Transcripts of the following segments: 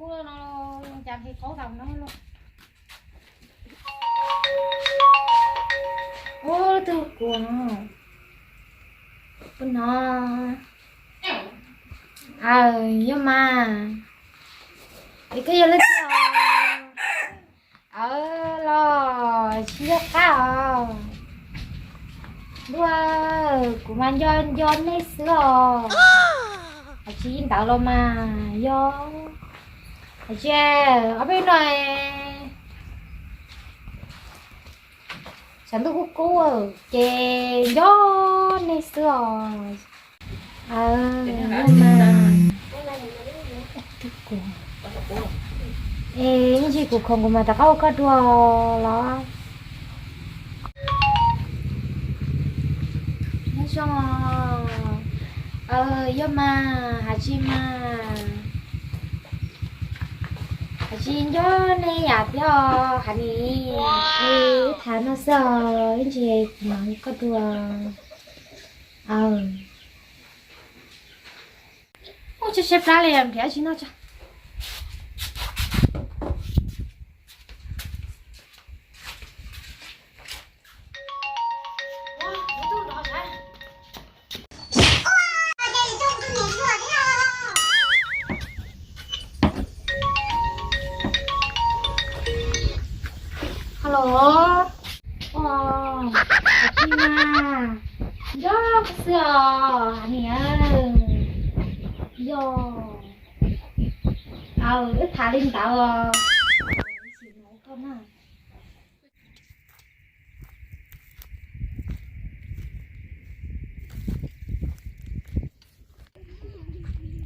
Ua no, cas nqhis qaub tas no los. Ua tus kuv, ua no. Aw, yog mas, es koj yog leej twg os? Aw, los tsis yog qab os. Ntuj, kuv mas nco nco nej xwb os. Tsis ntawd los mas yog, tsis, ob peb no, tshav ntuj kub kub ces nco nej xwb os. Aw, yog mas, es ib ntsis kuv khoom kuv mam rov qab ua koj dua los. Nyob zoo, aw, yog mas, hais tsis mas, hais tsis nco nej yam thiab os, hais nim, es wb tham no xwb os, ib ntsis kuv mam ua koj dua. Aw, ua tsis seb plab li, nrhiav tsis noj tso. Hello. Ua, tsis mas, nco koj xwb os niam. Yog, aw, wb tham li ntawd os.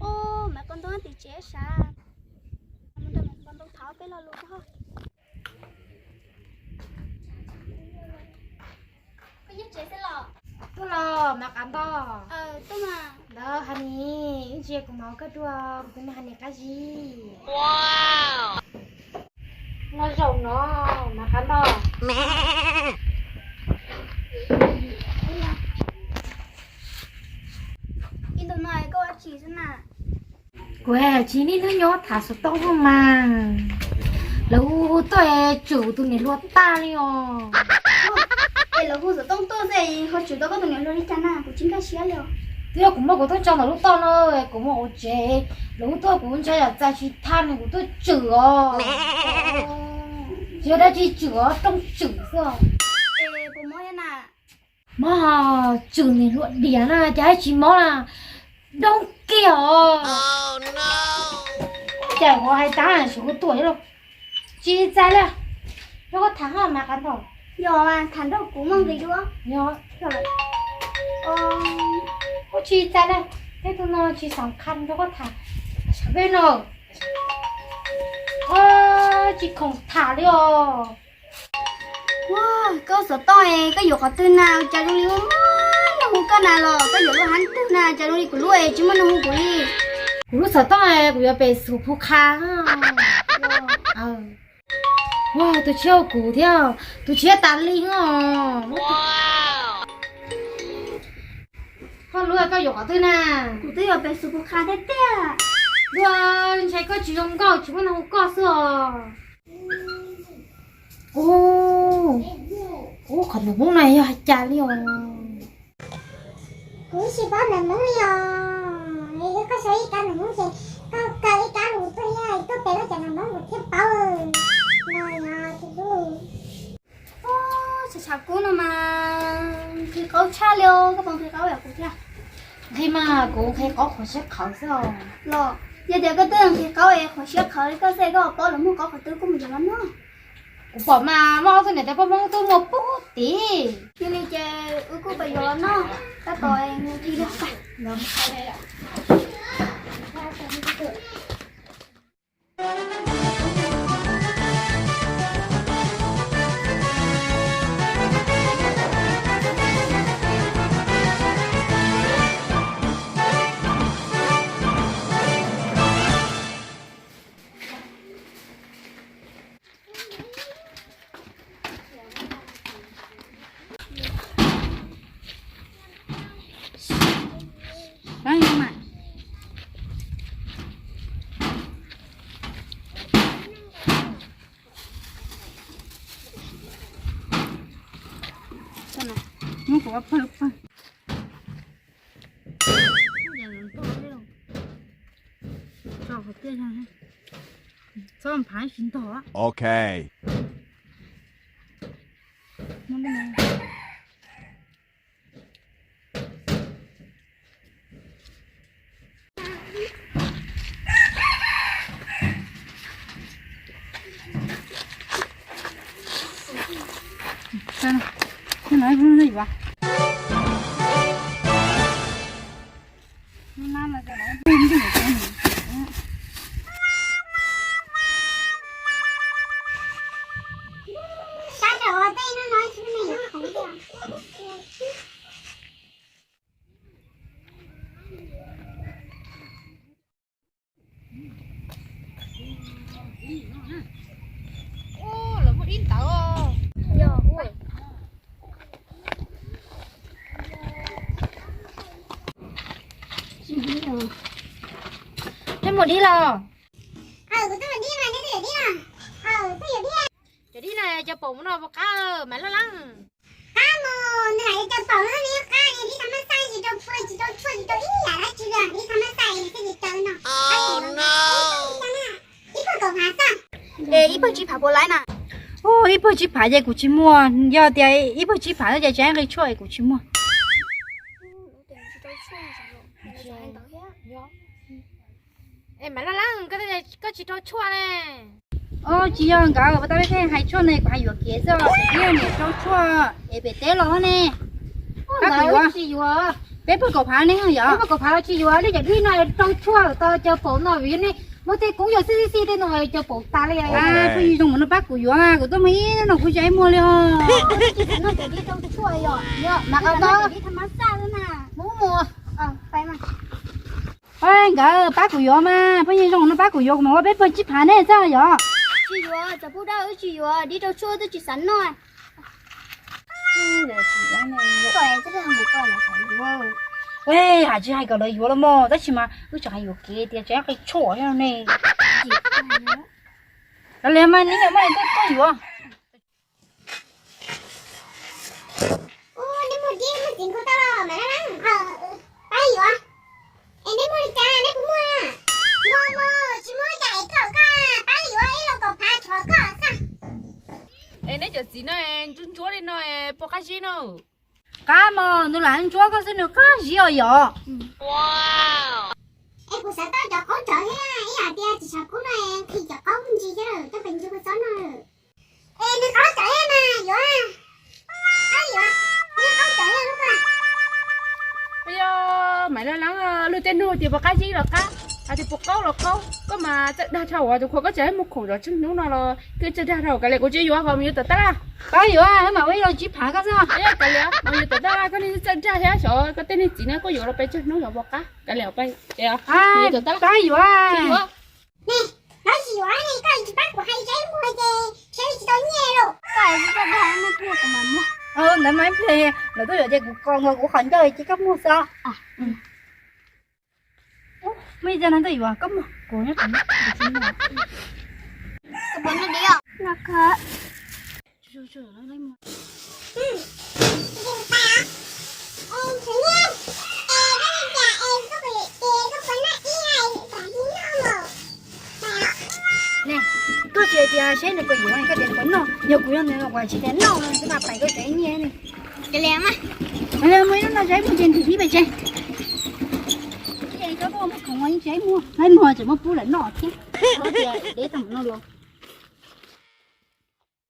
Ub, mas koj ntub tim tsev sav, mus nrog mas koj ntub thov peb lo lus koj. Koj nyob tsev xwb los? Tuaj los mas qav nto. Tuaj mas. Ntawd hais nim, ib ntsis kuv mam ua koj dua, kuv tus me hais nim qab zib. Noj zaum no mas qav nto. Ib ntu no koj ua tsis xwb na. Kuv tsis, niaj hnub nyob tham xov tooj xwb mas. Lawv hu tuaj tswm tus niam hluas tag li os. Es lawv hu xov tooj tuaj xwb ho tswm tau koj tus niam hluas li cas na, kuv tsis nkag siab li os. Twb yog kuv muab kuv tuaj tso ntawm lub toj no, kuv mus hauv tsev, lawv hu tuaj kuv ntshai yam txais tsis thaj nws kuv tuaj tswm os. Tsis yog dab tsi tswm os, rooj tswm xwb os. Es puas mob thiab na? Mob, tswm niam hluas diam na, cas tsis mob na, doob kiag os. Cas kuv hais tag xyov kuv tuaj los tsis txais li. Nrog koj tham mas qav nto. Yog mas tham nrog kuv muaj nqis dua. Yog. Kuv tsis txais li, tej tug no tsis xam khas, nrog koj tham. Peb no tsis khoom tham li os. Ua, koj xov tooj es koj yuav qhov twg na, cas zoo li muaj neeg hu koj na, los koj yuav lub hab twg na, cas zoo li kuv lub es tsis muaj neeg hu kuv li. Kuv lub xov tooj es kuv yuav pem xus phu qha. Ua, tus tshiab kuv thiab, tus tshiab tas li os. Koj lub koj yuav qhov twg na? Kuv twb yuav pem xus phu qha tiag tiag. Ua, ntshai koj tsis zoo nkauj tsis muaj neeg hu koj xwb os. Ua, ua, qhov ntawm Hmoob no yog hais cas li os? Kuv tsis paub ntawm Hmoob li os. Koj sau ib kab ntawm Hmoob ces koj kaw ib kab lus tuaj thiab tuaj pem lub cov ntawm Hmoob kuv thiaj paub. No yog tus lub. Tshav tshav kub no mas nqhis qaub tshaj li os, koj puas nqhis qaub yam kuv thiab? Nqhis mas kuv nqhis qaub qhuav siab qhawv xwb os. Los yog tias koj twb nqhis qaub es qhuav siab qhawv li koj xwb, koj paub lawv muag qaub qhov twg koj mus yuav los noj. Kuv pom mas muaj ob tug niam tais poj Hmoob twb muag puag tim. Yog li ces wb kuj pais yuav los noj, tab tom nqhis li. Ua pawg pawg. Tso qhov tiaj, txhob phav tsis ntog. Ok. Lawv muaj ib ntawd. Neb mus dib los? Cov dib no cov paum no puas qab, Maiv Laj Laj? Qab mus, nws hais cov paum no nws qab, dib tha mab xaj tsis rau phua tsis rau tshuaj tsis rau ib yam dab tsi li, dib tha mab xaj thiaj li tau no. Ib pawg kaum phav xwb. Es ib pawg tsib phav puas laib na? Ib pawg tsib phav ces kuv tsis muag, yog tias ib pawg tsib phav ces tsis nqi tshuaj es kuv tsis muag. Es Maiv Laj Laj, koj tsis rau tshuaj ne? Tsis yog nkawd, tau peb hais tshuaj ne, kuv hais yuam kev xwb, peb niam rau tshuaj es pem teb los ne. Pab kuv yuav, tsis yuav. Peb pawg kaum phav ne yog? Peb pawg kaum phav los tsis yuav, nej cov dib no rau tshuaj tau cov paum no vim nej muaj tej kub yog xib xib tej no cov paum tas li. Phooj ywg zoo mus no pab kuv yuav, kuv tuaj muag ib no kuv tsis muag li os. Tsis tau no cov dib rau tshuaj yog, yog mas qab no dib tha mab xaj na. Mus mus, pab mas. Nkawd pab kuv yuav mas, phooj ywg zoo no pab kuv yuav, kuv mam ua peb pawg tsib phav ne xwb yog? Tsis yuav, txawm pub dawb wb tsis yuav, dib rau tshuaj twb tsis xav noj. Hais tsis hais kom lawv yuav los mog, tab sis mas wb tseem hais yuam kev tias tseem qi tshuaj ne. Kav liam mas, neb yuav mas koj yuav. Neb muaj dib muaj txiv nkaus tau los mas pab yuav. Es neb muaj li cas neb kuj muaj. Muaj muaj tsis muaj cas es koj koj pab yuav ib los kaum phav tshuav koj xwb. Es neb cov txiv no ntsuab ntsuab li no puas qab zib no? Qab mog, nws lam ntsuab koj xwb nws qab zib os yog. Es kuv xav tau cov qaub cawv thiab, ib yam tias txiv tshav kub no nqhis cov qaub ntsis thiab lawm, coj pes ntsis kua txob no. Es nws qaub cawv thiab mas yuav, yuav, nws qaub cawv thiab lub. Yog Maiv Laj Laj, luag tej nug tias puas qab zib los qab, hais tias puas qaub los qaub, koj mas txawj dag dhau, tus qhua koj tseem mus khoom zov tsawg hnub no los twb txawj dag dhau. Kav liam, kuv tsis yuav, mus yuav tom tab laj. Pab yuav, wb mam ua ib los tsib phav koj xwb. Kav liam, mus yuav tom tab laj, koj niag txawj dag thiab xyov koj tej niag txiv na koj yuav los pes tsawg hnub xyov puas qab. Kav liam, pab yuav. Ntawd mas ib pliag lawv tuaj yuav ces kuv kos nkaus kuv qhov ncauj ces koj muag xwb. Muaj ib txoj no tuaj yuav koj muag, kuv nyob qhov no. Koj tsis hais tias seb nws puas yuav, koj tias puas noj, yog kuv yog nws los kuv tsis tias noj, kuv mam pais koj cov ib nyiaj ne. Kav liam mas. Mus ib lub no tsis muag ces ntim dib pes tsawg. Ces koj tuaj muag khoom yeej tsis muag, muag tseem muab pub lawm noj thiab. Koj tias deb tag mus no los.